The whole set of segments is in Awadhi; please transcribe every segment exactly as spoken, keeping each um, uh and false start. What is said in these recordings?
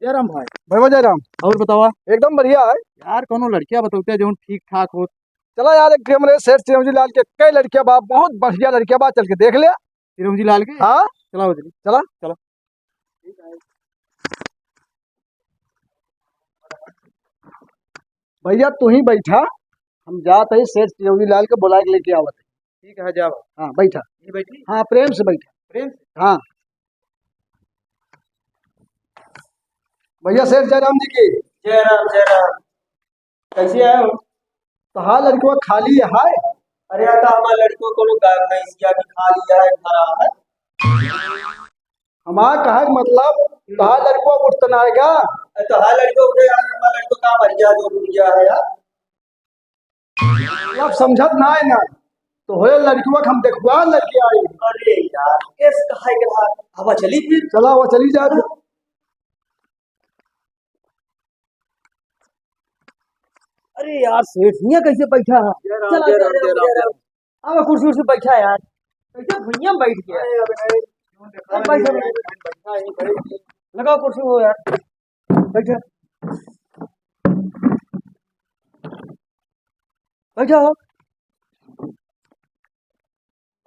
जय राम भाई। भैया जय राम। और बतावा? एकदम बढ़िया है। यार, कौनो लड़किया बतौते जौन ठीक ठाक हो। चला यार, एक ठे हमरे सेठ चिरौंजी लाल के कई लड़किया बा, बहुत बढ़िया लड़किया बा, चल के देख ले। चिरौंजी लाल के? हाँ। चला हो जल्दी। चला। चला। भैया तू ही बैठा, हम जात है सेठ चिरौंजी लाल के बुला के लेके आवत है। ठीक है, जाओ। हाँ बैठा। ये बैठी? हाँ प्रेम से बैठा। प्रेम से? हाँ। भैया सेठ जयराम जी की। जय राम, जय राम। कैसे आए हो? तो हाँ लड़कवा खाली है। अरे यार, तो हमारा लड़कवा कोनो गाय भैंसिया भी खाली है, भरा है। हमार कहे के मतलब, तोहार लड़को उठ त ना आएगा? अरे तोहार लड़को उठे यार, हमार लड़को का मर गया, जो उठ गया है यार। अब समझत ना है ना, तो होए लड़कवा के हम देखवा लड़के आए। अरे यार, केस कहे के रहा, हवा चली फिर। चला, वो चली जा तू। अरे यार, सेठ, हियाँ कैसे बैठा है? जय राम, चला, जय जय राम, राम, जय राम, जय जय राम। राम। अब कुर्सी उर्सी बैठा यार, कैसे भुइयां में बैठ गया? अरे, अबे, अरे, अरे, बैठा, बैठा, बैठा। बैठा, बैठा। लगाओ कुर्सी हो यार, बैठा, बैठा हो।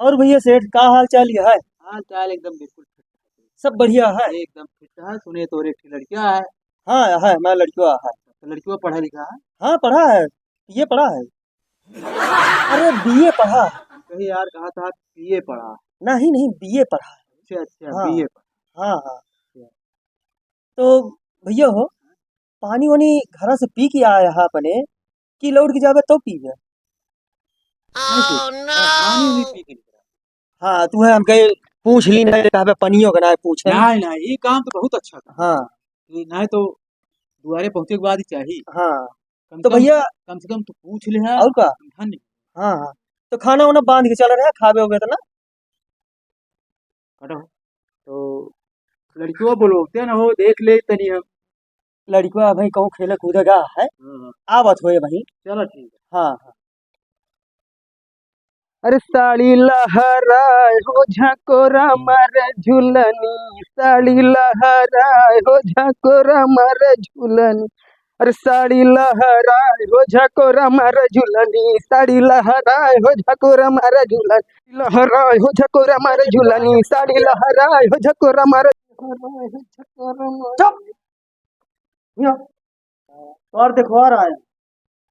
और भैया सेठ, का हाल चाल है? हाल चाल एकदम बिल्कुल फिट है। सब बढ़िया है? एकदम फिट है। सुने तोरे एक ठे लड़किया है। हाँ है, हमारा लड़किया है। तो लड़किया पढ़ा लिखा है? हाँ पढ़ा है, बीए पढ़ा है। अरे बीए पढ़ा है। कही यार, कहा था बीए पढ़ा। नहीं नहीं, बीए पढ़ा है। अच्छा अच्छा, हाँ। बीए पढ़ा। हाँ हाँ। तो भैया हो, पानी वानी घरा से पी के आया है अपने, कि लौट के जाबे तो पीबे? नहीं पी-, पानी नहीं पी के निकला। हाँ, तू है हमके पूछ ली ना, कहबे पनियो के ना पूछे। नहीं नहीं, ये काम तो बहुत अच्छा था। हाँ। ये नहीं तो दुआरे पहुँचे के बाद ही चाहिए। हाँ। कम तो से कम, भैया कम से कम तू पूछ ले है। और का? धन्य। हाँ हाँ। तो खाना वाना बांध के चल रहे हैं, खाबे हो गए तो ना। कटो। तो लड़कियों बोलो, क्या ना हो, देख ले तनी हम। लड़कियों भाई कहूँ खेले कूदे गा है, हाँ, हाँ। आवत होए भाई। चलो ठीक है। हाँ, हाँ। अरे साड़ी लहराए हो झकोरा मारे झुलनी, साड़ी लहराए हो झकोरा मारे झुलनी। अरे साड़ी लहराए हो झकोरा मारे झुलनी, साड़ी लहराए हो झकोरा मारे झुलनी, लहराए हो झकोरा मारे झुलनी, साड़ी लहराए हो झकोरा मारे। चुप। और दिखवा रहा है।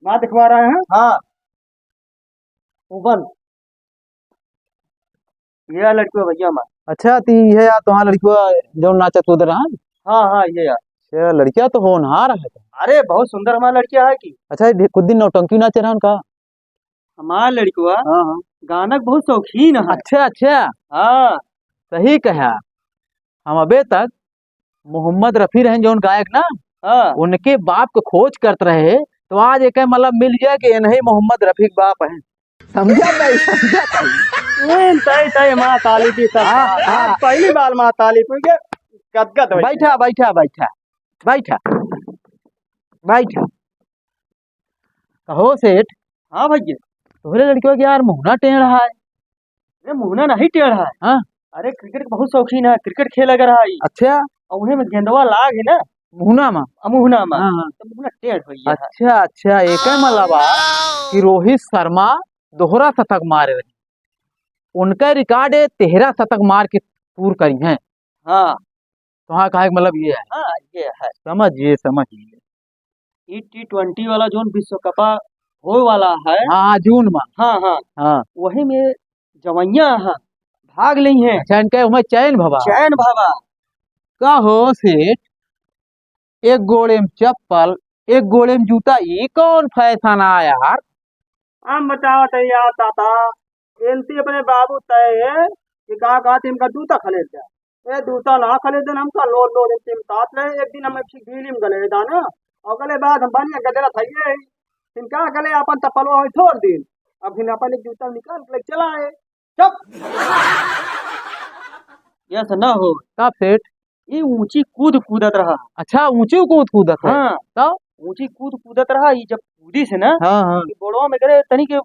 ना दिखवा रहा है? हाँ। वो बंद। ये लड़कियों भैया हमार। अच्छा, ती ये यार तुम्हारा लड़कियों जो नाचा कूद रहा है? हाँ, हाँ, ये यार। ये लड़कियां तो होनहार है। अरे, बहुत सुंदर हमारा लड़कियां है कि। अच्छा, ये कुछ दिन नौटंकी नाचे रहन का? हमार लड़कवा हाँ, हाँ। गाना के बहुत शौकीन है। अच्छा, अच्छा। हाँ। सही कहा। हम अबे तक मोहम्मद रफी रहन जौन गायक ना, हाँ। उनके बाप के खोज करत रहे, तो आज एक मतलब मिल गया कि इन्हीं मोहम्मद रफी के बाप हैं। समझा भाई, समझा भाई। उन तय तय माँ ताली की सब। हाँ, हाँ। पहली बार माँ ताली की के गदगद हो बैठा, गया। बैठा, बैठा, बैठा, बैठा। कहो सेठ। हाँ भैया। तोहरे लड़कियों के यार मुहना टेढ़ा है। अरे मुहना नहीं टेढ़ा है। हाँ। अरे क्रिकेट के बहुत शौकीन है, क्रिकेट खेले के रहा है। अच्छा। और उहे में गेंदवा लाग है ना। मुहना में? आ, मुहना में। हाँ, हाँ। तो मुहना टेढ़ हो गया है। अच्छा, अच्छा, एक मतलब कि रोहित शर्मा दोहरा शतक मारे रहे। उनका रिकॉर्ड है तेरह शतक मार के पूर करी हैं। हाँ। तो हाँ, कहे के मतलब ये है। हाँ, ये है। समझ ये, समझ ये। ई टी ट्वेंटी वाला जोन विश्व कप होए वाला है। हाँ, हाँ, जून में। हाँ, हाँ। हाँ। वही में जवैया है, भाग लेई हैं। अच्छा, इनके उमें चयन भवा। चयन भवा। का हो सेठ, एक गोड़े में चप्पल, एक गोड़े में जूता, ई कौन फैशन आया यार? हम बतावत है यार दादा, एनती अपने बाबू तय है कि का कहते इनका जूता खरीद जाए। ए, जूता ना खरीदन हमका, लोर लोर इनती में काट ले। एक दिन हम एक गीली में गले दाना, और गले बाद हम बनिया गजरा था ये, इनका गले अपन चप्पलवा होई छोड़ दिन। अब हिन अपन एक जूता निकाल के चला है। चुप। यस ना हो। का सेठ? ये ऊंची कूद कूदत रहा। अच्छा, ऊंची कूद कूदत है? हाँ। तब? ऊंची कूद कूदत रहा, ये जब कूदी से ना, हाँ, हाँ। ये गोड़वा में करे तनी के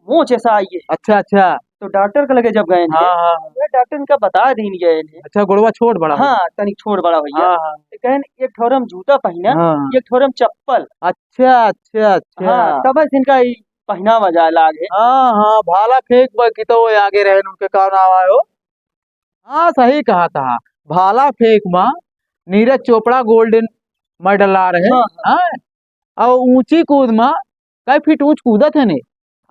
मोच ऐसा आई है। अच्छा, अच्छा। तो डॉक्टर के लगे जब गए हैं, हाँ, हाँ। वे डॉक्टर इनका बता दीन गए हैं। अच्छा, गोड़वा छोट बड़ा हो हाँ, गया। तनिक छोट बड़ा हो गया। हाँ, हाँ। तो कहन, "एक ठोरम जूता पहिना, हाँ। एक ठोरम चप्पल।" अच्छा, अच्छा, अच्छा। हाँ, तब से इनका ई पहिनावा जाए लागे। हाँ, हाँ, भाला फेंक बा की तो वो आगे रहे, उनके का नाम आयो? हाँ, सही कहा था। भाला फेंक मा नीरज चोपड़ा गोल्डन मेडल ला रहे। हाँ, हाँ। हाँ, और ऊंची कूद मा कै फीट ऊंच कूदत है ने?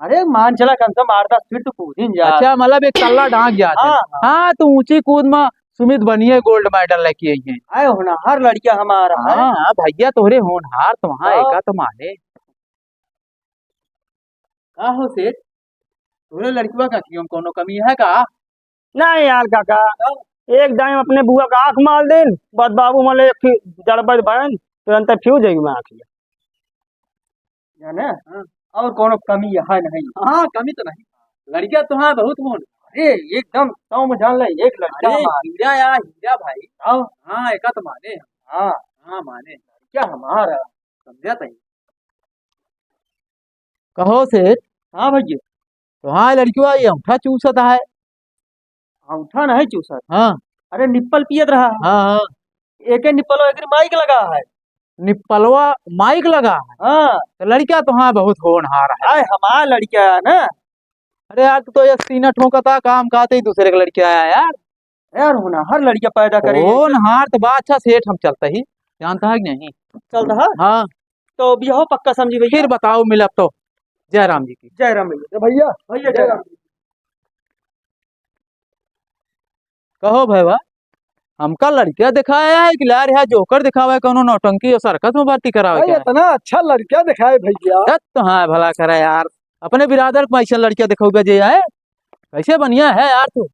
अरे, मान चला कम से कम आठ दस फीट तो कूद ही जा। अच्छा, मतलब एक तल्ला ढांक गया था। हाँ, हाँ। हाँ, तो ऊंची कूद मा सुमित बनिए गोल्ड मेडल लेके आई है। आए होनहार लड़किया हमारा है। हाँ, हाँ, भैया तोहरे होनहार तो वहाँ हाँ। एका तो माने। का हो सेठ, तोरे लड़कवा का क्यों कोनो कमी है का? नहीं यार काका, एक दाई अपने बुआ का आँख मार देन, बस बाबू मले एक जड़बड़ भयन, तुरंत फ्यूज हो गई आँख। जाने? हाँ। और कोनो कमी है नहीं? हाँ, कमी तो नहीं। लड़किया तो हाँ बहुत होन। अरे एकदम तौ में जान ले, एक लड़का अरे हमार। हीरा यार, हीरा भाई। आओ। हाँ, एका तो माने। हाँ। हाँ, माने। क्या हमारा? समझा तई। कहो सेठ। हाँ भैया। तो हाँ, लड़किया ये अंगूठा चूसत है। अंगूठा नहीं चूसत? हाँ। अरे निप्पल पियत रहा। हाँ, हाँ। एके निप्पलवा एकरी माइक लगा है। निप्पलवा माइक लगा है? हाँ। तो लड़किया तो हाँ बहुत होनहार है। आए हमार लड़किया है ना। अरे यार, तू तो ये सीना ठोंकता काम का, ते दूसरे के लड़किया आया यार। यार, होनहार लड़किया पैदा करे। होनहार तो बा। अच्छा सेठ, हम चलते ही, जानता है कि नहीं? चलता है? हाँ। तो बियाह पक्का समझी भैया? फिर बताओ, मिलब तो। जय राम जी की। जय राम भैया। भैया, भैया, जय राम। कहो भैया, हमका लड़किया दिखाया है कि ला रहा जोकर दिखावा है, कोनो नौटंकी और सर्कस में भर्ती करावे भाई, क्या है? इतना अच्छा लड़किया दिखाए भैया। जब तो हाँ भला करे यार, अपने बिरादर को ऐसा लड़किया दिखाओगे जे आए, कैसे बढ़िया है यार तू।